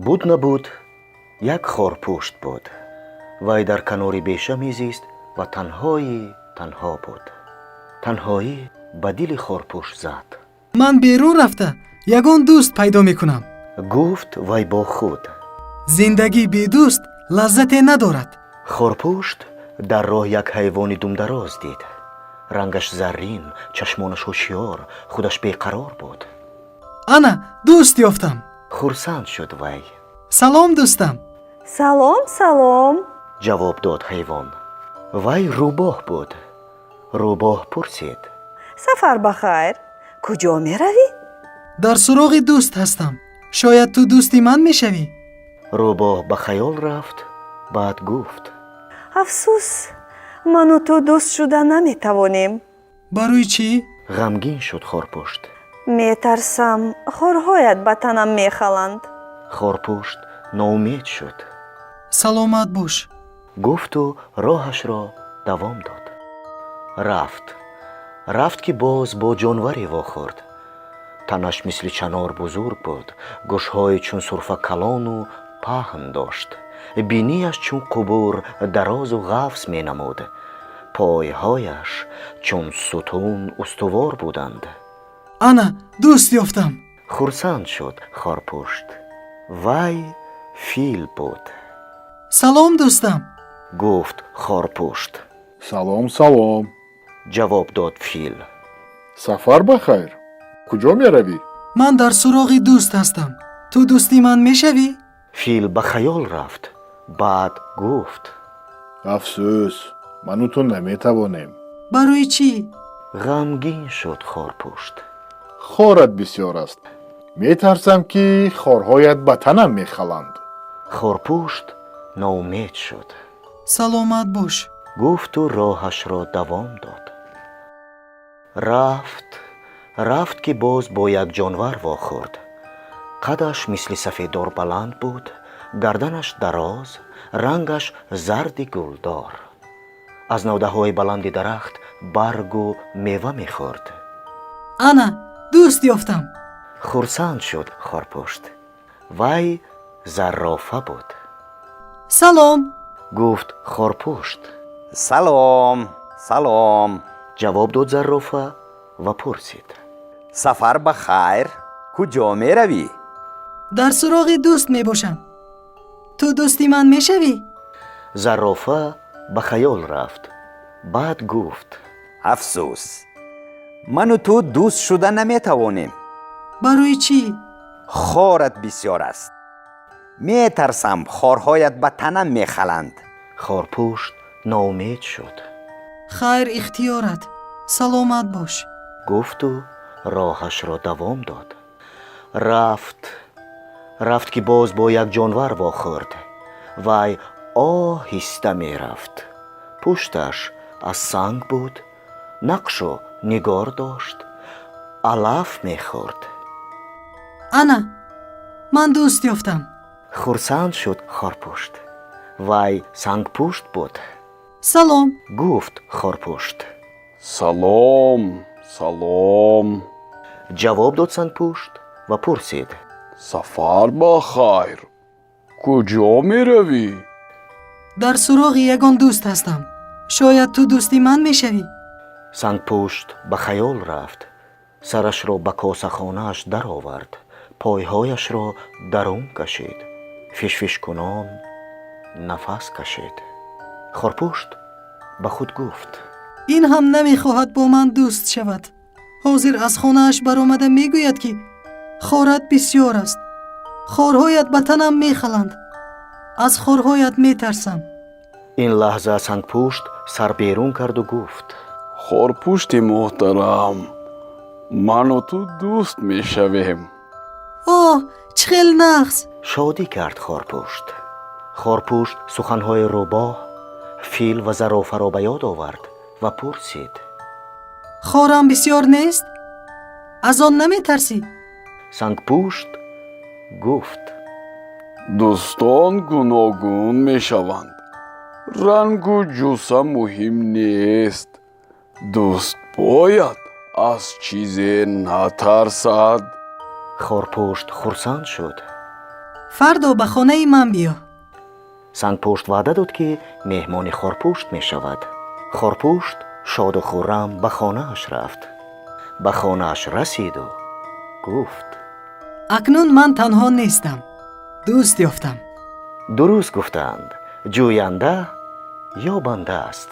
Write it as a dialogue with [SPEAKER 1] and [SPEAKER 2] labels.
[SPEAKER 1] Буд, набуд, як хорпушт буд. Вай дар канори беша мезист ва танҳои танҳо буд. Танҳоӣ ба дили хорпушт зад.
[SPEAKER 2] Ман берун рафта ягон дӯст пайдо мекунам.
[SPEAKER 1] Гуфт вай бо худ.
[SPEAKER 2] Зиндагӣ бедӯст лаззате надорад.
[SPEAKER 1] Хорпушт дар роҳ як ҳайвони думдароз дид. Рангаш заррин, чашмонаш ҳушёр, худаш беқарор буд.
[SPEAKER 2] Ана, дӯст ёфтам.
[SPEAKER 1] Хурсанд шуд вай.
[SPEAKER 2] Салом, дӯстам.
[SPEAKER 3] Салом, салом.
[SPEAKER 1] Ҷавоб дод ҳайвон. Вай рӯбоҳ буд. Рӯбоҳ пурсид:
[SPEAKER 3] Сафар ба хайр, куҷо меравӣ?
[SPEAKER 2] Дар суроғи дӯст ҳастам. Шояд ту дӯсти ман мешавӣ.
[SPEAKER 1] Рӯбоҳ ба хаёл рафт, баъд гуфт:
[SPEAKER 3] Афсӯс, ману ту дӯст шуда наметавонем.
[SPEAKER 2] Барои чӣ?
[SPEAKER 1] Ғамгин шуд хорпушт.
[SPEAKER 3] Метарсам, хорҳоят ба танам мехаланд.
[SPEAKER 1] Хорпушт ноумед шуд.
[SPEAKER 2] Саломат бош.
[SPEAKER 1] Гуфту роҳашро давом дод. Рафт, рафт, ки боз бо ҷонваре вохӯрд. Танаш мисли чанор бузург буд, гӯшҳои чун сурфа калону паҳн дошт, бинияш чун қубур дарозу ғафз менамуд, пойҳояш чун сутун устувор буданд.
[SPEAKER 2] Ана, дӯст ёфтам.
[SPEAKER 1] Хурсанд шуд хорпушт. Вай фил буд.
[SPEAKER 2] Салом, дӯстам.
[SPEAKER 1] Гуфт хорпушт.
[SPEAKER 4] Салом, салом.
[SPEAKER 1] Ҷавоб дод фил.
[SPEAKER 4] Сафар ба хайр, куҷо меравӣ?
[SPEAKER 2] Ман дар суроғи дӯст ҳастам. Ту дӯсти ман мешавӣ?
[SPEAKER 1] Фил ба хаёл рафт, баъд гуфт:
[SPEAKER 4] Афсӯс, ману ту наметавонем.
[SPEAKER 2] Барои чӣ?
[SPEAKER 1] Ғамгин шуд хорпушт.
[SPEAKER 4] Хорат бисёр аст. Метарсам, ки хорҳоят ба танам мехаланд.
[SPEAKER 1] Хорпушт ноумед шуд.
[SPEAKER 2] Саломат бош.
[SPEAKER 1] Гуфту роҳашро давом дод. Рафт, рафт, ки боз бо як ҷонвар вохӯрд. Қадаш мисли сафедор баланд буд, гарданаш дароз, рангаш зарди гулдор. Аз навдаҳои баланди дарахт баргу мева мехӯрд.
[SPEAKER 2] Ана, дӯст ёфтам.
[SPEAKER 1] Хурсанд шуд хорпушт. Вай зарофа буд.
[SPEAKER 2] Салом.
[SPEAKER 1] Гуфт хорпушт.
[SPEAKER 5] Салом, салом.
[SPEAKER 1] Ҷавоб дод зарофа ва пурсид:
[SPEAKER 5] Сафар ба хайр, куҷо меравӣ?
[SPEAKER 2] Дар суроғи дӯст мебошам. Ту дӯсти ман мешавӣ?
[SPEAKER 1] Зарофа ба хаёл рафт, баъд гуфт:
[SPEAKER 5] Афсӯс, ману ту дӯст шуда наметавонем.
[SPEAKER 2] Барои чӣ?
[SPEAKER 5] Хорат бисёр аст. Метарсам, хорҳоят ба танам мехаланд.
[SPEAKER 1] Хорпушт ноумед шуд.
[SPEAKER 2] Хайр, ихтиёрат. Саломат бош.
[SPEAKER 1] Гуфту роҳашро давом дод. Рафт, рафт, ки боз бо як ҷонвар вохӯрд. Вай оҳиста мерафт, пушташ аз санг буд, нақшу нигор дошт, алаф мехӯрд.
[SPEAKER 2] Ана, ман дӯст ёфтам.
[SPEAKER 1] Хурсанд шуд хорпушт. Вай сангпушт буд.
[SPEAKER 2] Салом.
[SPEAKER 1] Гуфт хорпушт.
[SPEAKER 6] Салом, салом.
[SPEAKER 1] Ҷавоб дод сангпушт ва пурсид:
[SPEAKER 6] Сафар ба хайр, куҷо меравӣ?
[SPEAKER 2] Дар суроғи ягон дӯст ҳастам. Шояд ту дӯсти ман мешавӣ.
[SPEAKER 1] Сангпушт ба хаёл рафт, сарашро ба косахонааш даровард, пойҳояшро дарун кашид, фишфишкунон нафас кашид. Хорпушт ба худ гуфт:
[SPEAKER 2] Ин ҳам намехоҳад бо ман дӯст шавад. Ҳозир аз хонааш баромада мегӯяд, ки хорат бисьёр аст, хорҳоят ба танам мехаланд, аз хорҳоят метарсам.
[SPEAKER 1] Ин лаҳза сангпушт сар берун карду гуфт:
[SPEAKER 6] Хорпушти муҳтарам, ману ту дӯст мешавем.
[SPEAKER 2] Оҳ, чӣ хел нағз!
[SPEAKER 1] Шодӣ кард хорпушт. Хорпушт суханҳои рӯбоҳ, фил ва зарофаро ба ёд овард ва пурсид:
[SPEAKER 2] Хорам бисьёр нест? Аз он наметарсӣ?
[SPEAKER 1] Сангпушт гуфт:
[SPEAKER 6] Дӯстон гуногун мешаванд. Рангу ҷусса муҳим нест. Дӯст бояд аз чизе натарсад.
[SPEAKER 1] Хорпушт хурсанд шуд.
[SPEAKER 2] Фардо ба хонаи ман биё.
[SPEAKER 1] Сангпушт ваъда дод, ки меҳмони хорпушт мешавад. Хорпушт шоду хуррам ба хонааш рафт. Ба хонааш расиду гуфт:
[SPEAKER 2] Акнун ман танҳо нестам, дӯст ёфтам.
[SPEAKER 1] Дуруст гуфтаанд, ҷӯянда ёбанда аст.